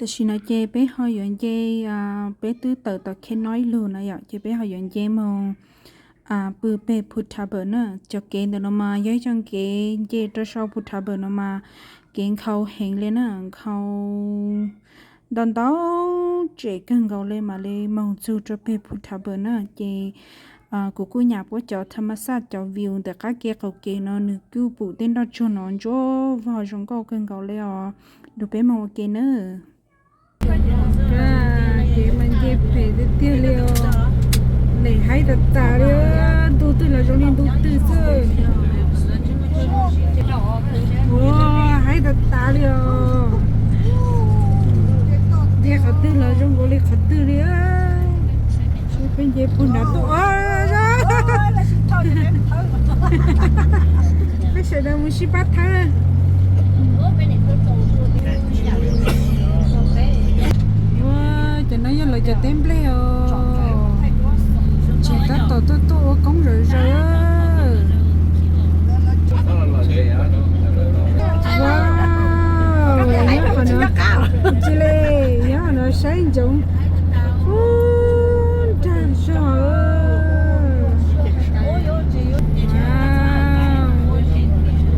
Tam sim no ces peb ho yuav nce, peb twb tawm tom Khe Noj ib lug no yom, ces peb ho yuav nce moog pw peg Phu Thab Npawm na. Cov kev ntawm no mas yog ib cov kev nce rau sau Phu Thab Npawm no mas kev nkhaus heev li na, nkhaus ntau ntau tsem kawg nkaus li mam li moog txug rau peg Phu Thab Npawm na. Ces kuv kuj nyam puab cov tha ma xaj cov view ntawm qab kev qaum kev no, nws kuj pum tej nroj tsuag no ntsuab vog zoo nkauj kawg nkaus li os. Nrug peb moog ua ke na. Kev mas nce phem tiag tiag li os. Nim haib tas tas li, ntug twg los zoo li ntug twg xwb. Ua, haib tas tas li os. Nce qhov twg los zoo nkaus li qhov twg li. Peb nce puag nrad tuaj. Peb sawv daws mus sib pab thawb. Ua, cov no yog lawv cov teb nplej os. Tseem tab tom tuaj tuaj ua koob zom zaws. Wow, nyob qhov no, cia li nyob qhov no saib ntsoov. Ub, nrag zog.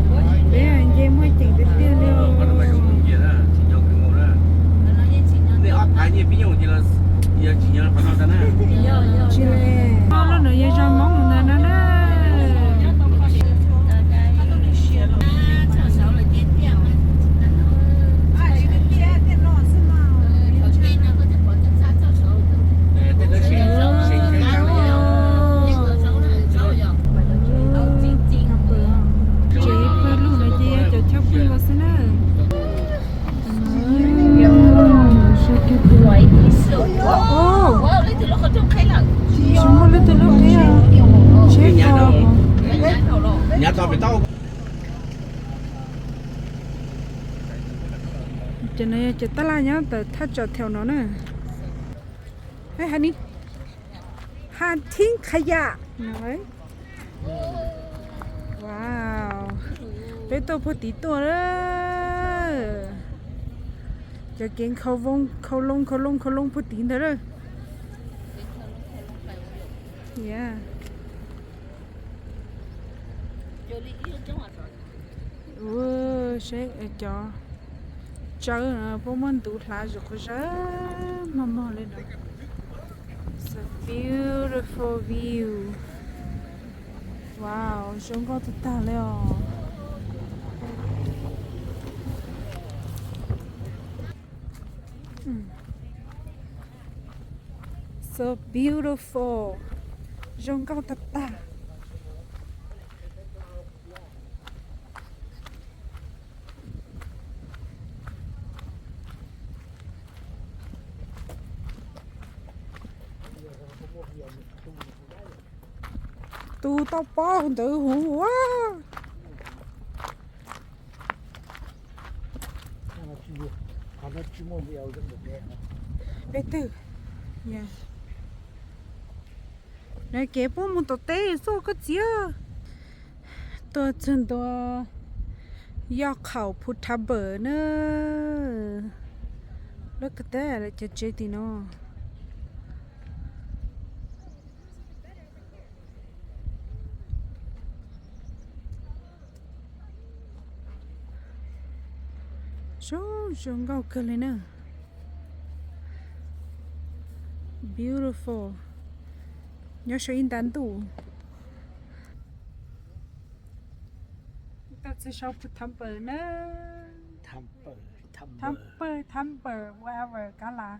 Wow, peb nce muaj ceem tiag tiag li. Tsis li, lub no yog zos Hmoob ntag no na. Tsev pawg lug no ces yog cov chaw pw los xwb na. Tsis muaj leej twg lub qheb, tsheb ko. Cov no yog cov tab laj nyob tawm thaj tsam thaum no na. Ha ni, ha thib qha yam. Wow, peb tuaj puag tid tuaj lawm. Cov kev nkhaus voo nkhaus loo nkhaus loo nkhaus loo puag tid ntawd lawm. Ua, saib cov tsawb no puab muab ntuv hlav zuj qhov zag mog mog li no. It's a beautiful view. Wow, zoo nkauj tag tag li os. So beautiful. Zoo nkauj tag tag. Tus tau paub ntawd huv ua. Peb twg? Na kev puab mus tom teb xwb koj txiv. Tuaj txug ntua yog qhaum Phu Thab Npawm na. Lub kag teb lawv cov tsev tim no. Zoo zoo nkauj kawg li na. Beautiful. Nyob saum ib nta ntuj. Tau txog saum Phu Thab Npawm na. Thab Npawm, Thab Npawm, whatever, kab las.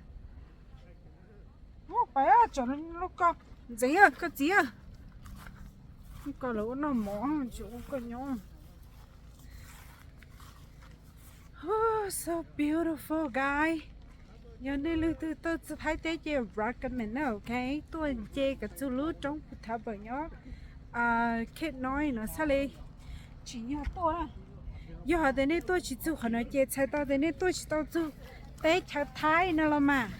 Ub, pais tsom lub ko ntxeev koj txiv. Lub ko lawv ua noj mov tsis ua koj nyob. So beautiful, guys. Yog nej leej twg tuaj txug Thaib teb ces recommend na, ok. Tuaj nce kov txug lub roob Phu Thab Npawm nyob Khe Noj no xwb li. Tsim nyog tuaj na. Yog hais tias nej tuaj tsis txug qhov no ces txhais tau tias nej tuaj tsis tau txug teb chaws Thaib no los mas.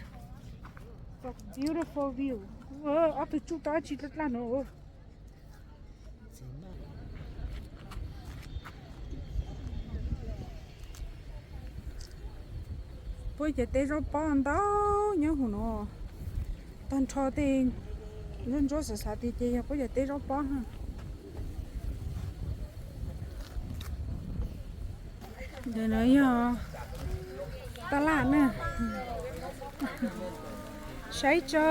Beautiful view. Ob tug tsuj tau dab tsi daj daj no. Puab cov teb zaub pob ntau nyob hauv no. Tag nrho tej ntsuab ntsuab xav xav tias ces yog puab cov teb zaub pob. Ntawm no yog taj laj na. Saib tso.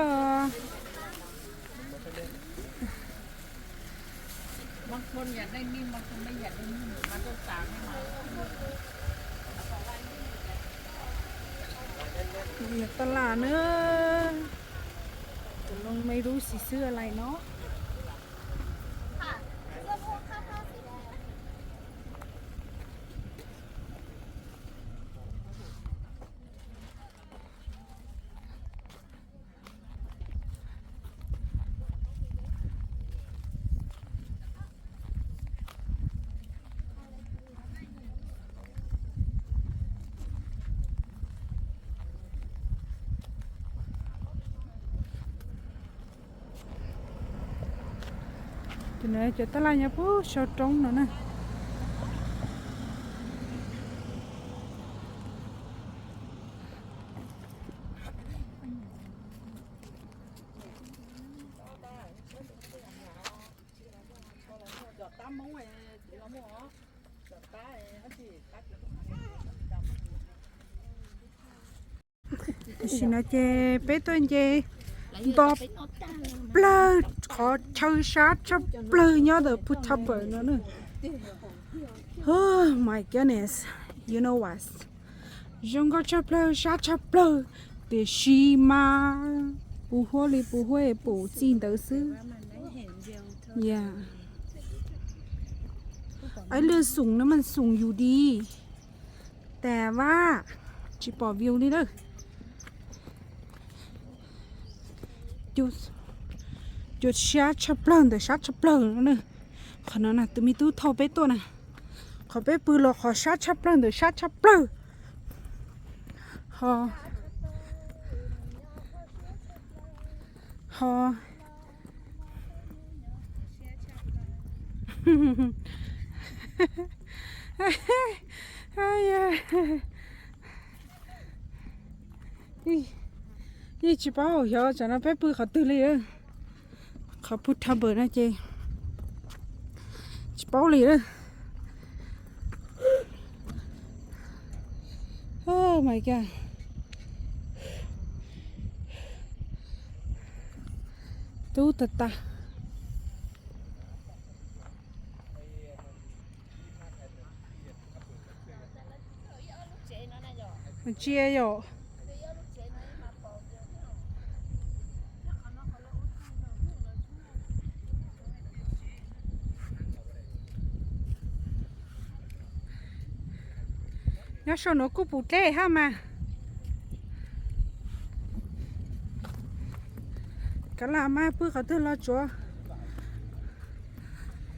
Yog taj laj na. Tus loo me lub xis xwb lais no. Cov no cov taj laj nyob puag saum roob no na. Tam sim no ces peb tuaj nce nto plawg qhov chaw sab tshaj plawg nyob ntawm Phu Thaj Npawm no na. Oh my goodness, you know what? Zoo nkauj tshaj plawg, sab tshaj plawg, tiam sis mas puv huab li puv huab es pum txij ntawd xwb. Yeah. Ib lwg xoom no mas xoom yus di, tas vaj, tsis pom view li lawm. Cua sab tshaj plawg ntawm sab tshaj plawg no na. Qhov no na tus me tub thauj peb tuaj na. Qhov peb pw los qhov sab tshaj plawg ntawm sab tshaj plawg. Ho, ho, yeej tsis paub xyov tsam no peb pw qhov twg li. Qhov Phu Thaj Npawm no ces tsis paub li. Oh my God. Tub tag tag. Ntsia yom. Nyob saum no kuj puv dlej hab mas. Kav lam mas pw qhov twg los tsuav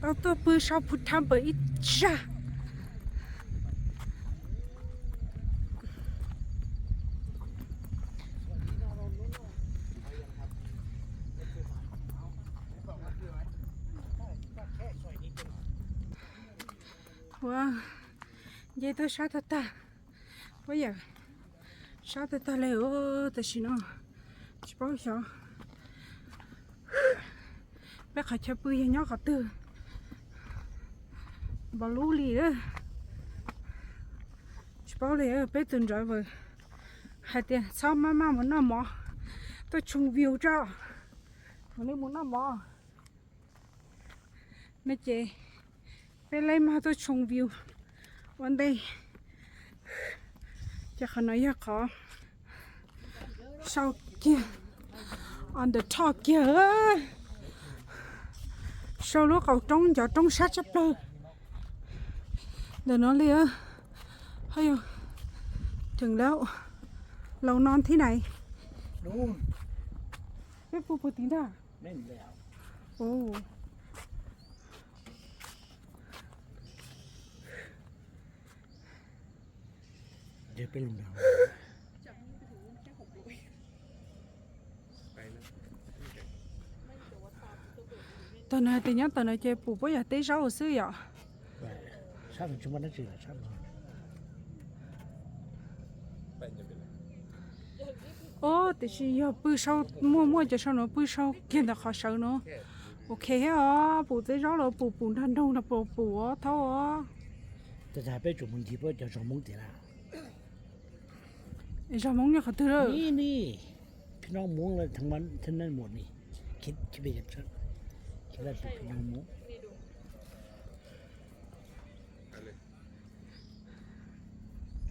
tau tuaj pw saum Phu Thaj Npawm ib zag. Ua, nce tuaj sab tag tag, puab yawm, sab tag tag li os. Tam sim no tsis paub xyov peb qhov chaw pw yog nyob qhov twg. Npaum lub li, tsis paub li. Peb tus driver hais tias txhob maj maj mus noj mov, tuaj tshoov view tso, mam li mus noj mov. No ces peb laib maj tuaj tshoov view ua ntej. Ces qhov no yog qhov sau kiag, on the top kiag, sau lub qaum roob ncov roob sab tshaj plaws ntawm no li. Hos yog,ถึงแล้ว, lầu non thế này. Peb pw puag tid ntag. Tag no hais tias nyob tawm no ces pum puab yog teb zaub xwb yom. Sab no tsis muaj dab tsi lawm, sab no. Ob, tiam sis yog pw sau, muaj muaj cov sau no pw sau kiag ntawm qhov sawv no. Ok thiab os, pum txiv zaub los pum, pum nrag nroog los pum, pum os, thaub os. Tab sis peb tsum mus ncig peb cov zos Hmoob tiag na. Zos Hmoob nyob qhov twg lawm? Ni ni, phim no Hmoob lawm, thab nej mus ni, phim no Hmoob.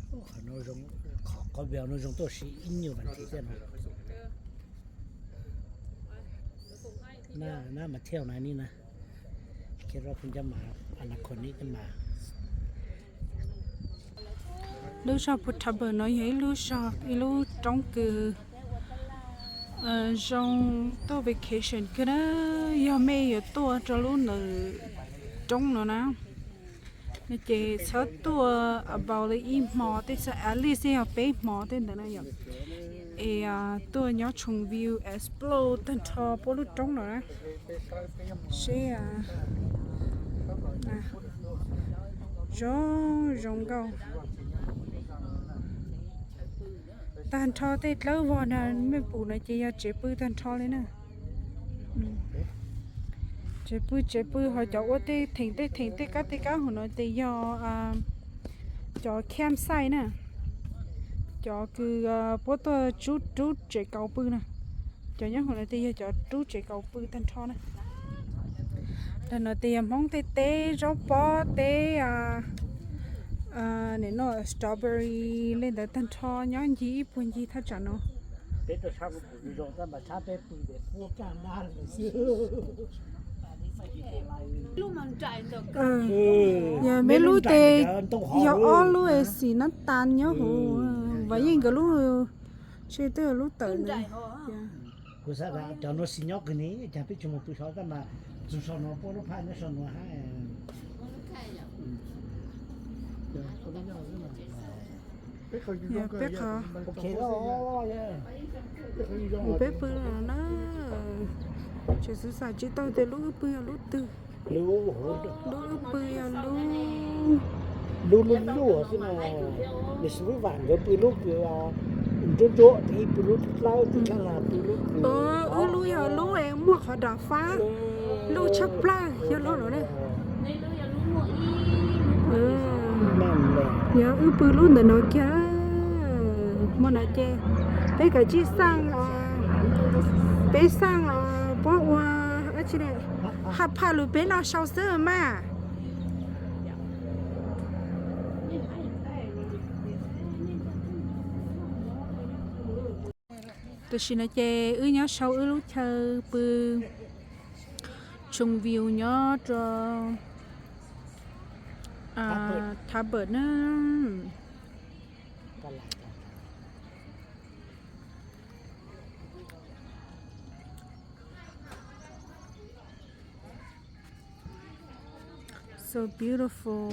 Qhov no zoo, qhov video no zoo tuaj si ib nyuag vas thiv thiab no. Na, na mas thiaj na ni na. Kiag rau pheej cov mas, a na khon ni cov mas. Lub zog Phu Thab Pawg no yog ib lub zog, ib lub roob kws zoo tuaj vacation kawg na. Yog mej yuav tuaj rau lub ntawm roob no na, no ces txhob tuaj about li ib hmo tej, txhob, at least yog peb hmo tej ntawd na yom. Es tuaj nyob tshooj view explore tag nrho puab lub roob no na. Seb zoo zoo nkauj. Tag nrho tej dlawb vog na mej pum no ces yog tsev pw tag nrho li na. Tsev pw, tsev pw, ho cov ua tej theem tej theem tej kab tej kab hauv no ces yog cov campsite na, cov kws puab tuaj rub, rub tsev kaus pw na. Cov nyob hauv no ces yog cov rub tsev kaus pw tag nrho na. Ntawm no ces yog Hmoob tej teb, zaub pob, teb, nim no strawberry li ntawd tag nrho, nyob ncig ib puag ncig thaj tsam no. Yog meb lub tes, yog ob lub es xim nab tas nyob hauv, Vam Yeej nkawd lub, ntshe twb yog lub tawm ntawd. Kuv xav tias cov no xim nyob kawg ni, cas peb tsis mus pw saud tab mas txog saum no puab lub phaj nyob saum no hab. Peb qhov, peb pw no na, tseem xav xav tsis tau tias lub wb pw yog lub twg. Lub wb pw yog lub, lub lub lub xwb na. Nws xwb vam nkawd pw lub kws ntsuab ntsuab, ib pw lub dlawb, ib pw lub kws. Wb lub yog lub es muaj qhov dam fab, lub tshaj plawg yog lub no na. Yog wb pw lub ntawm no kiag. Hmo no ces peb kav tsij xaj, peb xaj os, puab ua, haj phaj lug peb noj sau xwb mas. Tam sim no ces wb nyob sau wb lub chaw pw, tshooj view nyob rau Thab Pawg na. So beautiful.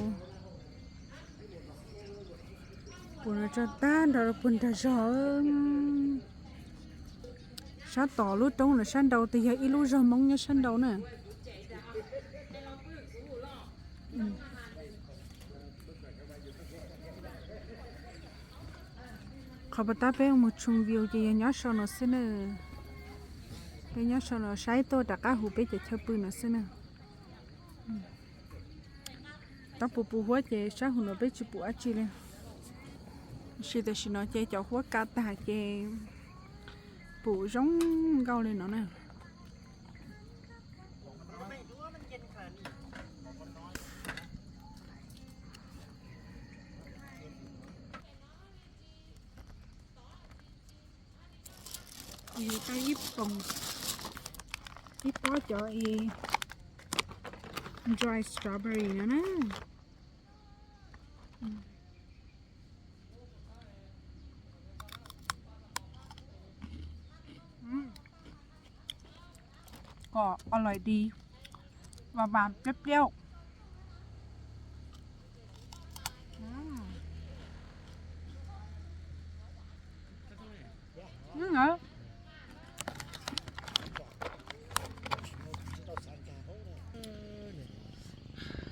Pum no tso tag nrho rau puag nrag zog. Sab tom lub roob no sab nraud tes yog ib lub zog Hmoob nyob sab nraud na. Qhov puas tab peb mus tshooj view ces yog nyob sau no xwb na. Peb nyob sau no saib tuaj rov qab huv peb cov chaw pw no xwb na. Tab pum pum huab ces sab huv no peb tsis pum dab tsi li. Tab sis tam sim no ces cov huab kav tag ces pum zoo nkauj li no na. Tau ib pob, ib pob cov dry strawberry no na. Kom o lais di, vas vas pliab pliab.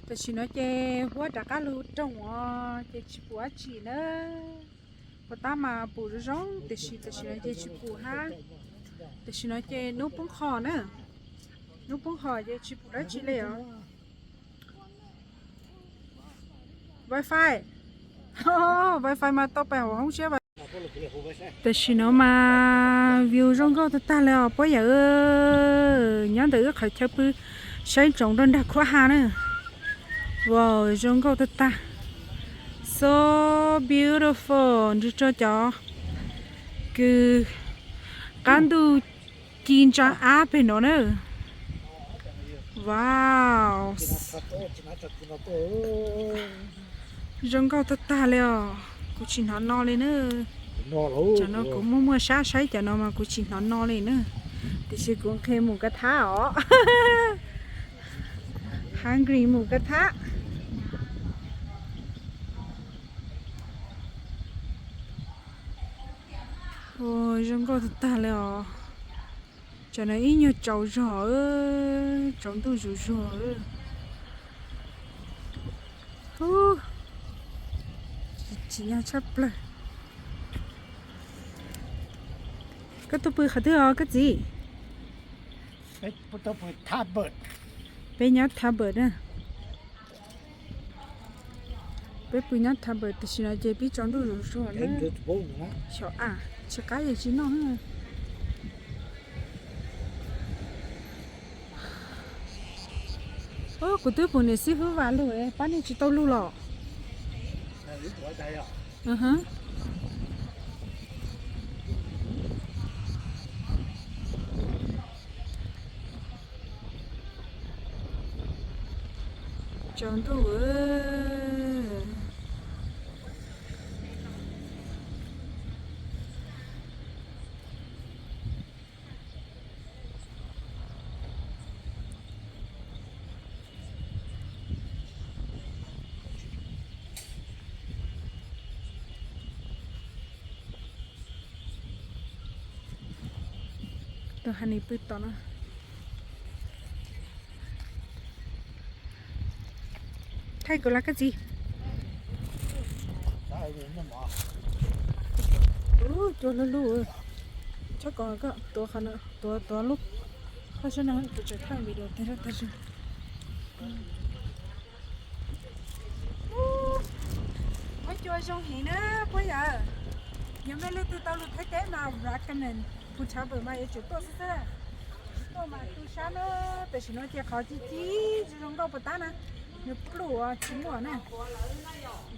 Tam sim no ces huab rov qab lug rooj os, ces tsis pum dab tsi na. Pov tab mas pum zoo zoo tiam sis tam sim no ces tsis pum hab. Tam sim no ces hnub poob qho na, hnub poob qho ces tsis pum dab tsi li os. Wifi, wifi mas tau pais hauv hoob siab. Tam sim no mas view zoo nkauj tag tag li os puab yawm. Nyob ntawm wb qhov chaw pw saib ntsoov rau nram khuab ha na. Wow, zoo nkauj tag tag. So beautiful, nrog rau cov kws qab ntuj ci ntsa ab pem no na. Wow, zoo nkauj tag tag li os. Kuv tsis hnov no li na. Cov no kuv muaj muaj sab saib cov no mas kuv tsis hnov no li na. Tiam sis kuv nqhis mus kav thab os. Hungry mus kav thab. Zoo nkauj tag tag li os. Cov no ib nyuag tsaus zog, tsaus ntuj zuj zuag. Tsis nyog tshaj plaws. Koj tuaj pw qhov twg os koj txiv? Peb nyob Tabor na. Peb pw nyob Tabor, tam sim no ces pib tsaus ntuj zuj zuag na. Xyov a, tsis qab yeej tsis noj. Kuv twb pum niam xib hwb Vam lug, pab nej tsis tau lug los. Tsaus ntuj. Tus Honey pw tom no. Thaij kuv los koj txiv. Cua lug lug. Txhob kom koj tuav qhov no, tuav tuav lub. Koj saib no kuv tseem thaij video tag tag zog. Huab cua zoo heev na puab yawm. Yog mej leej twg tau lug Thaib teb mas recommend Phu Thar Phuv mas yuav tsum tuaj xwb xwb. Tuaj mas tu sab na, tam sim no ces qhov ci ci zoo nkauj puas tab na, nws pluj tsis muaj na.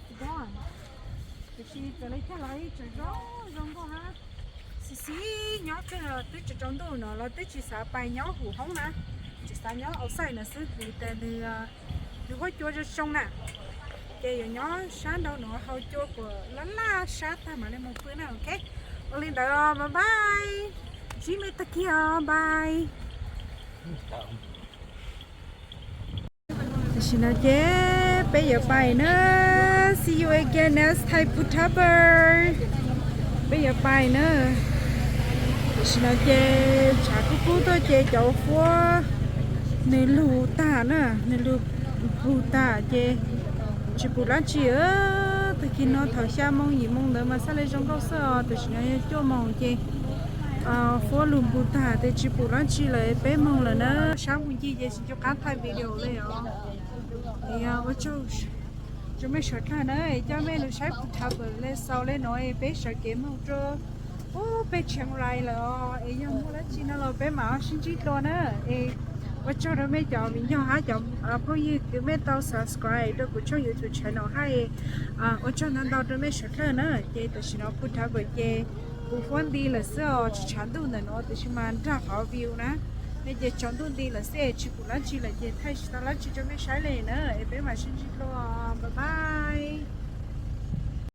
Tiam sis txawm li cas los ib tseem zoo zoo nkauj hab. Xis xis nyob twb tsaus tsaus ntuj no los twb tsis xav pais nyob huv hoob na, tsis xav nyob outside no xwb vim tas nws huab cua zoo zoo na. Ces yuav nyob sab nraud no haus cua kom laj laj sab tag mam li mus pw na, ok. Ua li ntawd bye bye, ntsib mej tag kis os, bye. Tam sim no ces peb yuav pais na. See you again next time, Phu Thar Phuv. Peb yuav pais na. Tam sim no ces tshav kub kub tuaj ces cov huab nws lug tag na, nws lug pug tag ces tsis pum dlaab tsi. Tag kis no thaum xya moo yim moo ntawd mas xaav le zoo nkauj xwb os. Tam sim no yog cuaj moos ces huab lug pug tag ces tsis pum dlaab tsi lawm, peb moog lawm na. Sab mus ncig ces tsis nco qab thaij video li os. Ua tsaug rua mej suav dlawg na, coj mej lug saib Phu Thar Phuv le xaus le nuav es peb sawv kev moog rua peb Chiang Rai lawm os. Es yog muaj dlaab tsi no los peb mam sib ntsib dlua na. Es ua tsaug rua mej cov viv ncaus hab cov phooj ywg kws mej tau subscribe rua kuv tshooj YouTube channel hab. Ua tsaug ntau ntau rua mej suav dlawg na. Ces tam sim no Phu Thar Phuv ces kuv huab nti lawm xwb os, tsis tshav ntuj ntawm nuav tiam sis mas nrag qhov view na, nej ces tsaus ntuj nti lawm xwb es tsis pum dlaab tsi lawm ces thaij tsis tau dlaab tsi rua mej saib le na. Es peb mam sib ntsib dlua, bye bye.